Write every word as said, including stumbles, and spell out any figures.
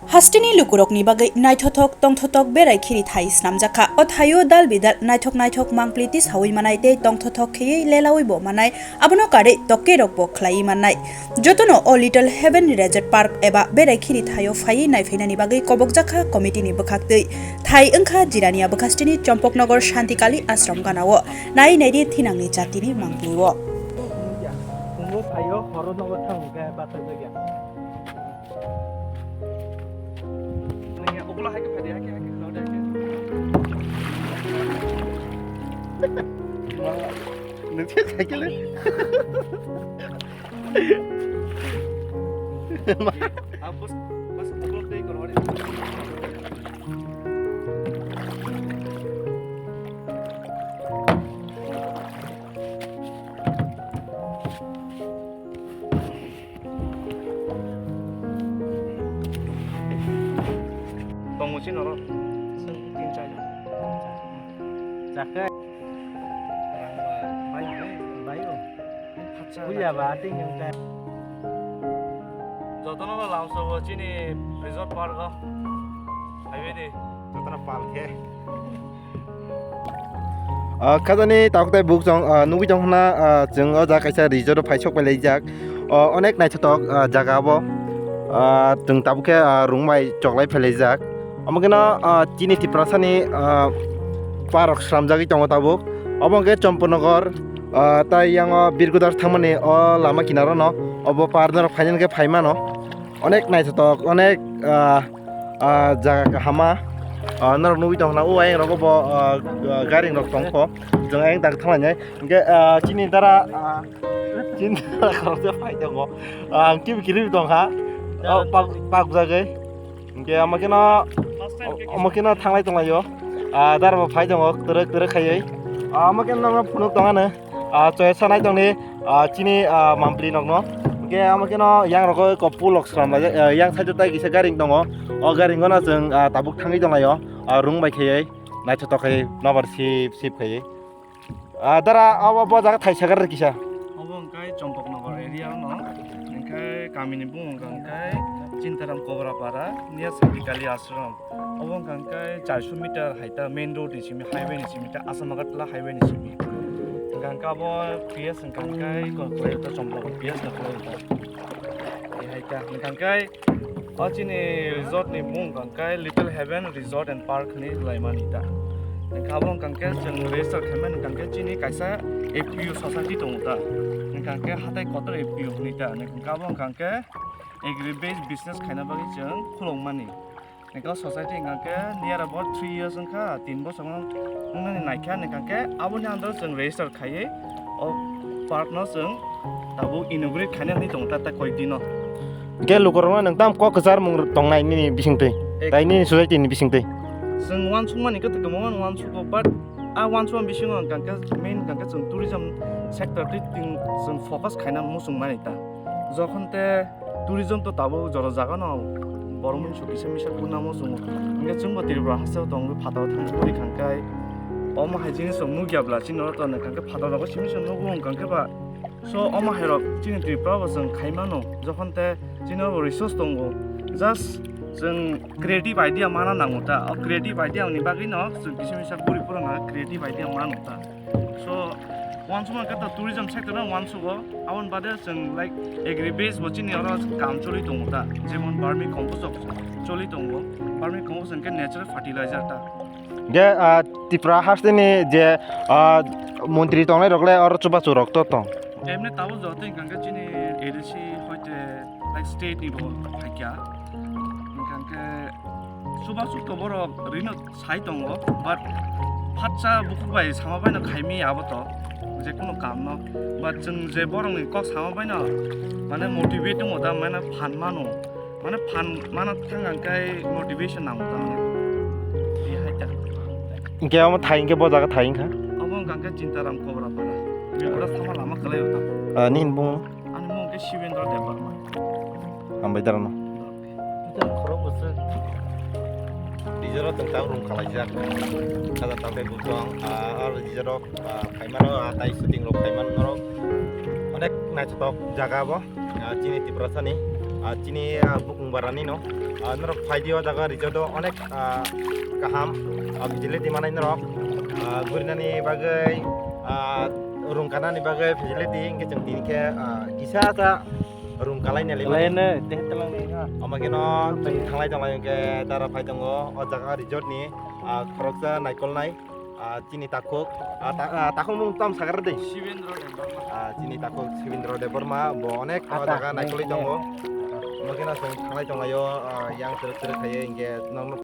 Hasteni lukurokni bagwi naithothok tongthothok berai khiri thai snamjakha. O thaio dal bidal naithok naithok mangpli tisaui manai tei tongthothok kheywi lelaui bo manai. Abono karwi tokkerok bo khlaiwi mannai. Jotono o Little Heaven Resort Park eba berai khiri thaio phaiwi naiphainani bagwi kobokjakha committee ni bwkhaktwi. Thai wngkha Jirania bwkhasteni Chompoknogor Shantikali Ashram ganao. Nai naidi thinangni jatini mangpli o. Nungya, ogola hai khe phai de, hai khe, hai khe, khwlao de, hai khe. Nungya cycle. Ah, bus, bus, ogola tei korwari. Tongo si norok. Chwng tin char jon. Chakhe. Bai, bai, bai, o. Puya ba, ting yang ta. Jotono no lamsobo chini resort park o. Highway di. Jotono pal khe. Ah, khajani tabuk tei buk chwng, ah, nugui tong hwna, ah, chwng o jaga kaisa resort o phai sok pai laijak. O, onek naithothok, ah, jaga bo. Ah, chwng tabuk khe, ah, rung bai choklai phai laijak. Omo kheno, ah, chini Tiprasani, ah, park slamjagwi tongo tabuk. Obo hwnkhe Chomponogor, ah, tai yango Birgudar thangmani o lama kinaro no obo park norok phainani khe phai mano. Onek naithothok, onek, ah, ah, jaga kahama, ah, norok nugui tongkha na, o ayang rogo bo, ah, ah, gari rok tongkho, chwng ayang tak thanglainai, hwnkhe, ah, chini dara, ah, chini dara khoroksa phai tongo, ah, kibi kiri tongkha, ah, pak, pak jagwi, hwnkhe omo kheno, omo kheno thanglai tonglaio, ah, dara bo phai tongo, twrwk twrwk khaiwi, ah, omo kheno norok phunuk tongano. Ah, choya sanai tongni, ah, chini, ah, mampli nokno. Hwnkhe amo kheno yang rogo kopulok swnam laijak, ah, yang side o tai kisa garing tongo. O garing gono chwng, ah, tabuk thangwi tonglaio, ah, rung bai khaiwi, naithotok khaiwi, nobar sip sip khaiwi. Ah, dara, abo bo jaga thaisa gar kisa. Obo hwnkhe Chompoknogor area no, hwnkhe kamini bumung hwnkhe Chintaram Kobrapara, near Sandikali Ashram. Obo wngkha hwnkhe charso meter hai ta main road ni simi, highway ni simi ta Asamagatla highway ni simi. Hwnkha hwnkhe abo P S wngkha hwnkhe ko-, kwlai ta Chomla P S no kwlai ta. Hai ta hwnkha hwnkhe o chini resort ni mung wngkha hwnkhe Little Heaven Resort and Park hinwi laimani ta. Hwnkha abo wngkha hwnkhe chwng register khaimani wngkha hwnkhe chini kaisa F P O society tongo ta. Hwnkha hwnkhe hatai kotor F P O hinwi ta. Hwnkha abo wngkha hwnkhe agri based business khaina bagwi chwng khulokmani. Hwnkhe o society hwnkha khe near about three years wngkha, tin bosor wng-, wngnani naikha, hwnkha khe aboni under o chwng register khaiwi o park no chwng tabuk inaugurate khaina hinwi tongo ta, ta koi dino. Hwnkhe lukurokno nwng tamo kok kwchar mung tongnai nini bisingtwi, ek- tai nini society ni bisingtwi? Chwng uansukmani khe tongma uansugo, but a uansukmani bisingo hwnkha khe main hwnkha khe chwng tourism sector twi chwng focus khaina muchungmani ta. Jokhon te tourism to tabuk jora jaga no borok mung sukisa misa kunamo chungo. Hwnkhe chwngbo Tripura hasteo tongwi phataro thangwi pori khankai. Omo hai jinis rok nukya bla chini oro to nai khanke phataro rogo simi se nugo wng khanke ba. So omo hai rok chini Tripura bo chwng khai mano. Jokhon te chini oro resource tongo. Just chwng creative idea mana nango ta. O creative idea ni bagwi no chwng kisa misa guri phurwngna creative idea mano ta. So, uansukma khe ta tourism sector no uansugo, aboni bade chwng, like, agri base bo chini oro kam choli tongo ta, jemon vermi compost rok choli tongo, vermi compost hwnkhe natural fertilizer ta. Ge, ah, Tripura hasteni je, ah, montri tongnai rok le oro chubachu rok to tong. Emne tabuk joto hwnkha khe chini A D C hoite, like, state ni bo phaikya, hwnkha khe chubachu to borok rino sai tongo, but phatsa bukhuk bai sama baino khaimi abo to, je kunu kam no, but chwng je borok ni kok sama baino mane motivate tongo da, mane phan mano, mane phan mana thang ang kai motivation nango ta mane. Ye hai ta. Hingke amo thai hingke bo jaga thai hingkha? Abo hingka hingke Chintaram Kobra Para. Bebura sama lama kalai uta. Ah, nini bung? Ani mung ke Shivendra Debbarma. Hambai darano. Kita khorok bwswk. Rijoro tong tang rung khalaijak. Kada tang tei butong, ah, ar rijoro, ah, khaimano, ah, tai shooting rok khaimano norok. Onek naithotok jaga bo, ah, chini Tiprasani. Ah, chini, ah, bukung barani no. Ah, norok phaidi o jaga resort o onek, ah, kaham, ah, facility manai norok. Ah, gurinani bagwi, ah, rung kanani bagwi facility, hingke chwng tini khe, ah, kisa sa rung kalai nai Kalai lemani. Ne, teh telang ni ha. Omo khe no chwng thanglai tonglai hingke dara phai tongo o jaga resort ni, ah, khoroksa naikolnai. Ah, chini takhuk, ah, ta-, ah, takhuk mung tam sakar de. Shivendra Debbarma. Ah, chini takhuk Shivendra Debbarma, bo onek, ah, jaga naikolwi tongo. Omo khe no chwng thanglai tonglaio, ah, yang srwk srwk khaiwi hingke nokno